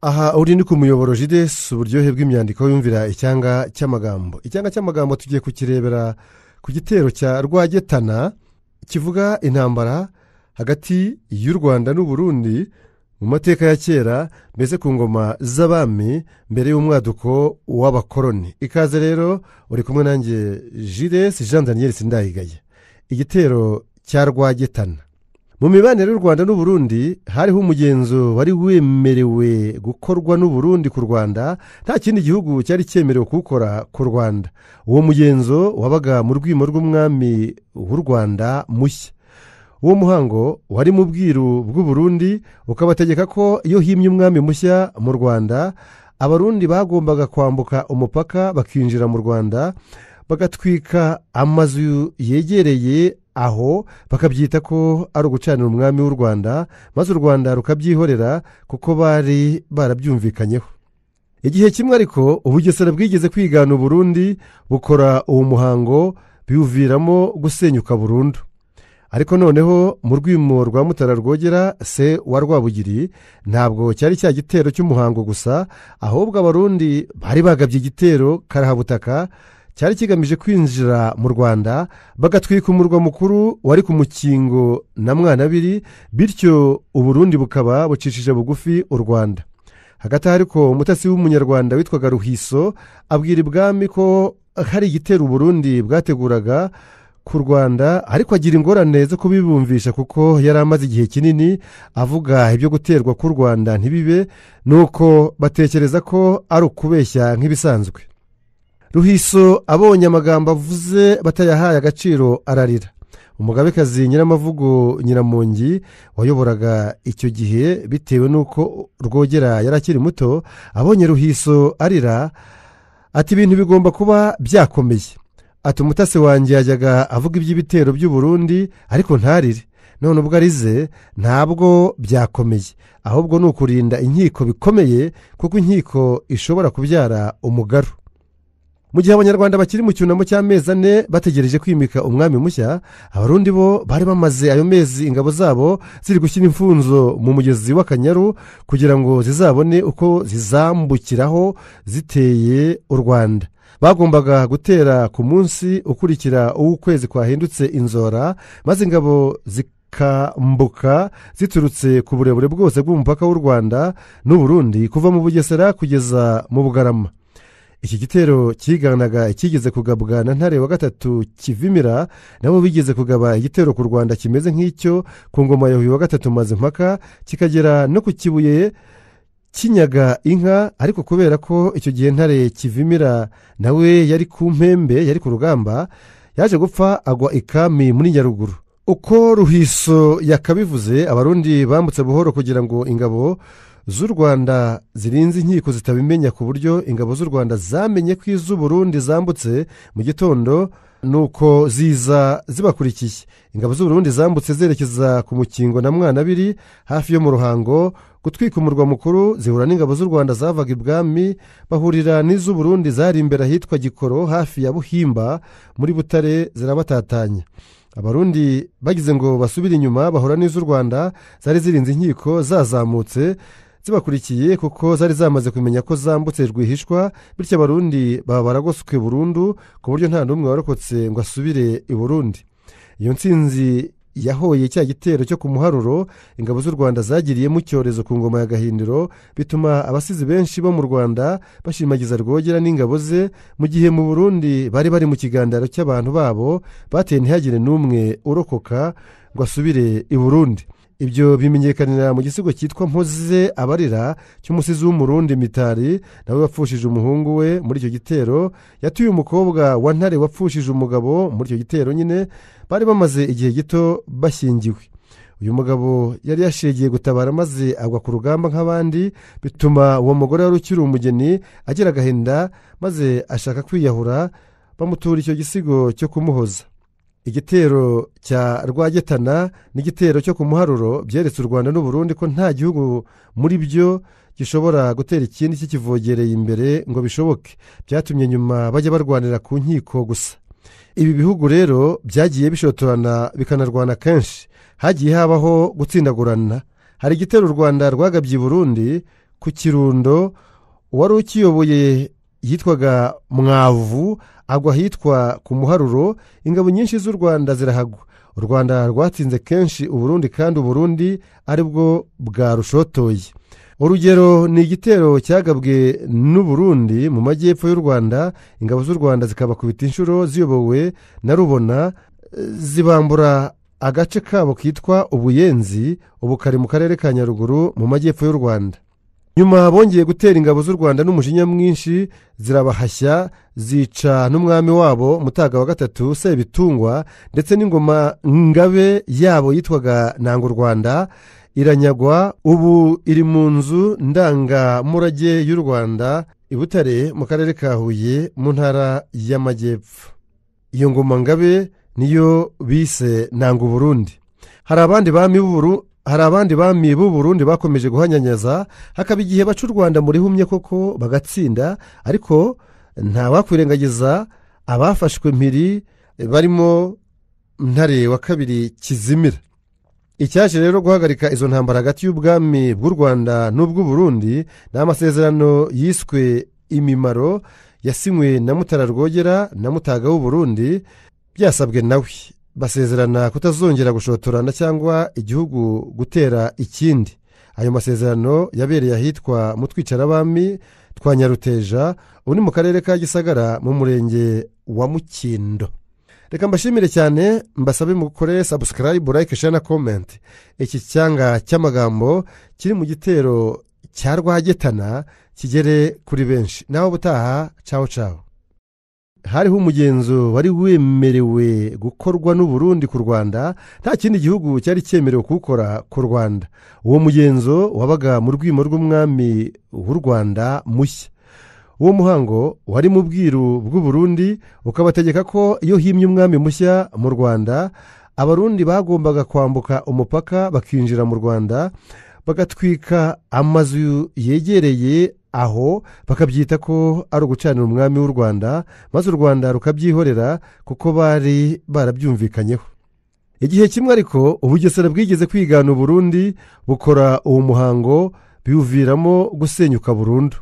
Aha uri ni ku muyoboro Jidesi, uburyohe bw'imyandiko yumvira icyanga cy'amagambo. Icyanga cy'amagambo tugiye kukirebera ku gitero cya Rwagetana, kivuga intambara hagati y'u Rwanda n'Uburundi mu mateka ya kera, mbese ku ngoma z'abami mbere y'umwaduko w'abakoroni. Ikaze rero, uri kumwe nanjye Jidesi Jean Daniel Sindayigaya. Igitero cya Rwagetana. Mu mibanire y'u Rwanda n'Uburundi hariho umugenzo wari wemerewe gukorwa n'Uburundi ku Rwanda, nta kindi gihugu cyari cyemerewe kuwukora ku Rwanda. Uwo mugenzo wabaga mu rwimo rw'umwami w'u Rwanda mushya. Uwo muhango wari mu bwiru bw'Uburundi, ukabategeka ko iyo himye umwami mushya mu Rwanda, Abarundi bagombaga kwambuka umupaka bakinjira mu Rwanda, bagatwika amazu yegereye aho, bakabyita ko ari ugucanira umwami w'u Rwanda, maze u Rwanda rukabyihorera kuko bari barabyumvikanyeho. Igihe kimwe ariko Ubugesera bwigeze kwigana Uburundi, bukora uwo muhango, biwuviramo gusenyuka burundu. Ariko noneho mu rwimo rwa Mutara Rwogera, se wa Rwabugiri, ntabwo cyari cya gitero cy'umuhango gusa, ahubwo Abarundi bari bagabye igitero karahabutaka cyari kigamije kwinjira mu Rwanda, bagatwika umurwa mukuru wari ku Mukingo na Mwanabiri, bityo Uburundi bukaba bucishije bugufi u Rwanda. Hagati aho ariko umutasi w'Umunyarwanda witwaga Ruhiso abwira ibwami ko hari igitero Uburundi bwateguraga ku Rwanda, ariko agira ingorane zo kubibumvisha kuko yari amaze igihe kinini avuga ibyo guterwa k'u Rwanda ntibibe, nuko batekereza ko ari ukubeshya nk'ibisanzwe. Ruhiso abonye amagambo avuze batayahaye agaciro ararira. Umugabekazi Nyiramavugo Nyiramongi wayoboraga icyo gihe, bitewe n'uko Rwogera yari akiri muto, abonye Ruhiso arira ati: "Ibintu bigomba kuba byakomeye." Ati: "Umutasi wanjye yajyaga avuga iby'ibitero by'Uburundi ariko ntarire, none ubwo arize ntabwo byakomeye, ahubwo ni ukurinda inkiko bikomeye, kuko inkiko ishobora kubyara umugaru." Mu gihe Abanyarwanda bakiri mu cyunamo cy'amezi 4 bategereje kwimika umwami mushya, Abarundi bo bari bamaze ayo mezi ingabo zabo ziri gushyira imfunzo mu mugezi w'Akanyaru kugira ngo zizabone uko zizambukiraho ziteye u Rwanda. Bagombaga gutera ku munsi ukurikira uw'ukwezi kwahindutse inzora, maze ingabo zikambuka ziturutse ku burebure bwose bw'umupaka w'u Rwanda n'Uburundi, kuva mu Bugesera kugeza mu Bugarama. Iki gitero cyiganaga ikigeze kugabwa na Ntare wa gatatu Kivimira, nabo bigeze kugaba igitero ku Rwanda kimeze nk'icyo ku ngoma ya Yuhi wa gatatu Mazimpaka, kikagera no ku Kibuye kinyaga inka. Ariko kubera ko icyo gihe Ntare Kivimira nawe yari ku mpembe, yari ku rugamba, yaje gupfa agwa ikami muri Nyaruguru. Uko Ruhiso yakabivuze, Abarundi bambutse buhoro kugira ngo ingabo z'u Rwanda zirinze inkiko zitabimenya, ku buryo ingabo z'u Rwanda zamenye ko iz'Uburundi zambutse mu gitondo, nuko ziza zibakurikiye. Ingabo z'Uburundi zambutse zerekeza ku Mukingo na Mwanabiri hafi yo mu Ruhango gutwika umurwa mukuru, zihura n'ingabo z'u Rwanda zavaga ibwami, bahurira n'iz'Uburundi zari imbere ahitwa Gikoro hafi ya Buhimba muri Butare, zirabatatanya. Abarundi bagize ngo basubire inyuma, bahura n'iz'u Rwanda zari zirinze inkiko zazamutse zibakurikiye, kuko zari zamaze kumenya ko zambutse rwihishwa. Bityo Abarundi baba baragoswe burundu, ku buryo nta n'umwe warokotse ngo asubire i Burundi. Iyo ntsinzi yahoye cya gitero cyo ku muharuro ingabo z'u Rwanda zagiriyemo icyorezo ku ngoma ya Gahindiro, bituma abasizi benshi bo mu Rwanda bashimagiza Rwogera n'ingabo ze, mu gihe mu Burundi bari bari mu kiganiro cy'abantu babo bateye, ntihagire n'umwe urokoka ngo asubire i Burundi. Ibyo bimenyekanira mu gisigo cyitwa Mpoze Abarira cy'umusizi w'Umurundi Mitari, nawe wapfushije umuhungu we muri icyo gitero. Yatuye umukobwa wa Ntare wapfushije umugabo muri icyo gitero nyine, bari bamaze igihe gito bashyingiwe. Uyu mugabo yari yashegeye gutabara maze agwa ku rugamba nk'abandi, bituma uwo mugore wari ukiri umugeni agira agahinda maze ashaka kwiyahura, bamutura icyo gisigo cyo kumuhoza. Igitero cya Rwagetana n'igitero cyo ku muharuro byeretse u Rwanda n'Uburundi ko nta gihugu muri byo gishobora gutera ikindi kikivogereye imbere ngo bishoboke. Byatumye nyuma bajya barwanira ku nkiko gusa. Ibi bihugu rero byagiye bishotorana bikanarwana kenshi, hagiye habaho gutsindagurana. Hari igitero u Rwanda rwagabye i Burundi. ku Kirundo, uwari ukiyoboye yitwaga Mwavu agwa ahitwa ku Muharuro, ingabo nyinshi z'u Rwanda zirahagwa. U Rwanda rwatsinze kenshi Uburundi kandi Uburundi aribwo bwarushotoye. Urugero ni igitero cyagabwe n'Uburundi mu majyepfo y'u Rwanda, ingabo z'u Rwanda zikabakubita inshuro ziyobowe na Rubona, zibambura agace kabo kitwa Ubuyenzi, ubu kari mu karere ka Nyaruguru mu majyepfo y'u Rwanda. Nyuma bongeye gutera ingabo z'u Rwanda n'umujinya mwinshi, zirabahashya, zica n'umwami wabo Mutaga wa gatatu Sebitungwa, ndetse n'ingoma ngabe yabo yitwaga Nanga u Rwanda iranyagwa, ubu iri mu nzu ndangamurage y'u Rwanda i Butare mu karere ka Huye mu ntara y'Amajyepfo. Iyo ngoma ngabe niyo bise Nanga Uburundi. Hari abandi bami b'u Burundi bakomeje guhanyanyaza, hakaba igihe baca u Rwanda muri humye koko bagatsinda, ariko ntawakwirengagiza abafashwe mpiri barimo Ntare wa kabiri Kizimira. Icyaje rero guhagarika izo ntambara hagati y'ubwami bw'u Rwanda n'ubw'Uburundi ni amasezerano yiswe Imimaro, yasinywe na Mutara Rwogera na Mutaga w'Uburundi, byasabwe nawe. Basezerana kutazongera gushotorana cyangwa igihugu gutera ikindi. Ayo masezerano yabereye ahitwa mu Twicarabami twa Nyaruteja, ubu ni mu karere ka Gisagara mu murenge wa Mukindo. Reka mbashimire cyane, mbasabe mukore subscribe, like, share na comment. Iki cyanga cy'amagambo kiri mu gitero cya Rwagetana kigere kuri benshi. Naho ubutaha, ciao ciao. Hariho umugenzo wari wemerewe gukorwa n'Uburundi ku Rwanda, nta kindi gihugu cyari cyemerewe kuwukora ku Rwanda. Uwo mugenzo wabaga mu rwimo rw'umwami w'u Rwanda mushya. Uwo muhango wari mu bwiru bw'Uburundi, ukabategeka ko iyo himye umwami mushya mu Rwanda, Abarundi bagombaga kwambuka umupaka bakinjira mu Rwanda, bagatwika amazu yegereye aho, bakabyita ko ari ugucanira umwami w'u Rwanda, maze u Rwanda rukabyihorera kuko bari barabyumvikanyeho. Igihe kimwe ariko Ubugesera bwigeze kwigana Uburundi, bukora uwo muhango, biwuviramo gusenyuka burundu.